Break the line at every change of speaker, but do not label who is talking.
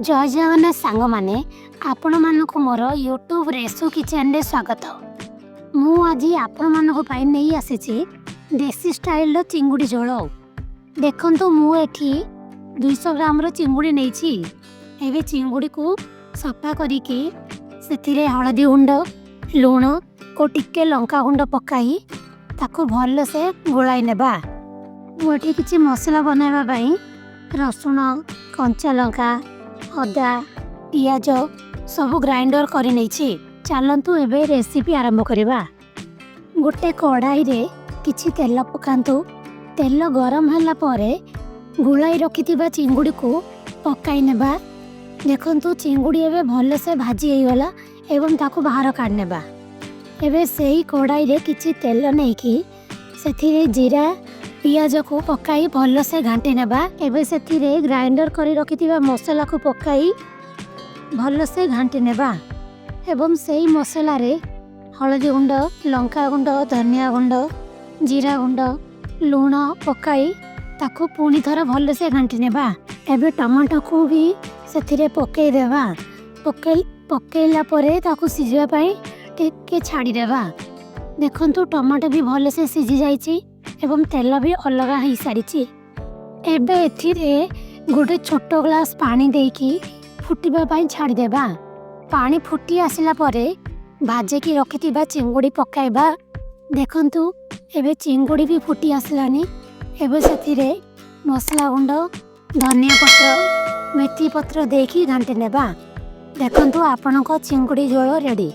ଜୟ ଜଗନ୍ନାଥ ସାଙ୍ଗମାନେ, ଆପଣମାନଙ୍କୁ ମୋର ୟୁଟ୍ୟୁବ୍ ରେସୁ କିଚେନରେ ସ୍ୱାଗତ। ମୁଁ ଆଜି ଆପଣମାନଙ୍କ ପାଇଁ ନେଇ ଆସିଛି ଦେଶୀ ଷ୍ଟାଇଲର ଚିଙ୍ଗୁଡ଼ି ଝୋଳ। ଦେଖନ୍ତୁ, ମୁଁ ଏଠି 200 ଗ୍ରାମର ଚିଙ୍ଗୁଡ଼ି ନେଇଛି। ଏବେ ଚିଙ୍ଗୁଡ଼ିକୁ ସଫା କରିକି ସେଥିରେ ହଳଦୀ ଗୁଣ୍ଡ, ଲୁଣ ଓ ଟିକେ ଲଙ୍କା ଗୁଣ୍ଡ ପକାଇ ତାକୁ ଭଲସେ ଗୋଳାଇ ନେବା। ମୁଁ ଏଠି କିଛି ମସଲା ବନାଇବା ପାଇଁ ରସୁଣ, କଞ୍ଚା ଲଙ୍କା, ଅଦା, ପିଆଜ ସବୁ ଗ୍ରାଇଣ୍ଡର କରିନେଇଛି। ଚାଲନ୍ତୁ, ଏବେ ରେସିପି ଆରମ୍ଭ କରିବା। ଗୋଟେ କଢ଼ାଇରେ କିଛି ତେଲ ପକାନ୍ତୁ। ତେଲ ଗରମ ହେଲା ପରେ ଗୋଳାଇ ରଖିଥିବା ଚିଙ୍ଗୁଡ଼ିକୁ ପକାଇ ନେବା। ଦେଖନ୍ତୁ, ଚିଙ୍ଗୁଡ଼ି ଏବେ ଭଲସେ ଭାଜି ହେଇଗଲା ଏବଂ ତାକୁ ବାହାର କାଢ଼ି ନେବା। ଏବେ ସେଇ କଢ଼ାଇରେ କିଛି ତେଲ ନେଇକି ସେଥିରେ ଜିରା, ପିଆଜକୁ ପକାଇ ଭଲସେ ଘାଣ୍ଟି ନେବା। ଏବେ ସେଥିରେ ଗ୍ରାଇଣ୍ଡର କରି ରଖିଥିବା ମସଲାକୁ ପକାଇ ଭଲସେ ଘାଣ୍ଟି ନେବା ଏବଂ ସେଇ ମସଲାରେ ହଳଦୀ ଗୁଣ୍ଡ, ଲଙ୍କା ଗୁଣ୍ଡ, ଧନିଆ ଗୁଣ୍ଡ, ଜିରା ଗୁଣ୍ଡ, ଲୁଣ ପକାଇ ତାକୁ ପୁଣି ଥରେ ଭଲସେ ଘାଣ୍ଟି ନେବା। ଏବେ ଟମାଟୋକୁ ବି ସେଥିରେ ପକାଇ ଦେବା। ପକାଇଲା ପରେ ତାକୁ ସିଝିବା ପାଇଁ ଟିକେ ଛାଡ଼ିଦେବା। ଦେଖନ୍ତୁ, ଟମାଟୋ ବି ଭଲସେ ସିଝି ଯାଇଛି ଏବଂ ତେଲ ବି ଅଲଗା ହେଇସାରିଛି। ଏବେ ଏଥିରେ ଗୋଟେ ଛୋଟ ଗ୍ଲାସ୍ ପାଣି ଦେଇକି ଫୁଟିବା ପାଇଁ ଛାଡ଼ିଦେବା। ପାଣି ଫୁଟି ଆସିଲା ପରେ ଭାଜିକି ରଖିଥିବା ଚିଙ୍ଗୁଡ଼ି ପକାଇବା। ଦେଖନ୍ତୁ, ଏବେ ଚିଙ୍ଗୁଡ଼ି ବି ଫୁଟି ଆସିଲାଣି। ଏବେ ସେଥିରେ ମସଲା ଗୁଣ୍ଡ, ଧନିଆ ପତ୍ର, ମେଥି ପତ୍ର ଦେଇକି ଘାଣ୍ଟି ନେବା। ଦେଖନ୍ତୁ, ଆପଣଙ୍କ ଚିଙ୍ଗୁଡ଼ି ଝୋଳ ରେଡ଼ି।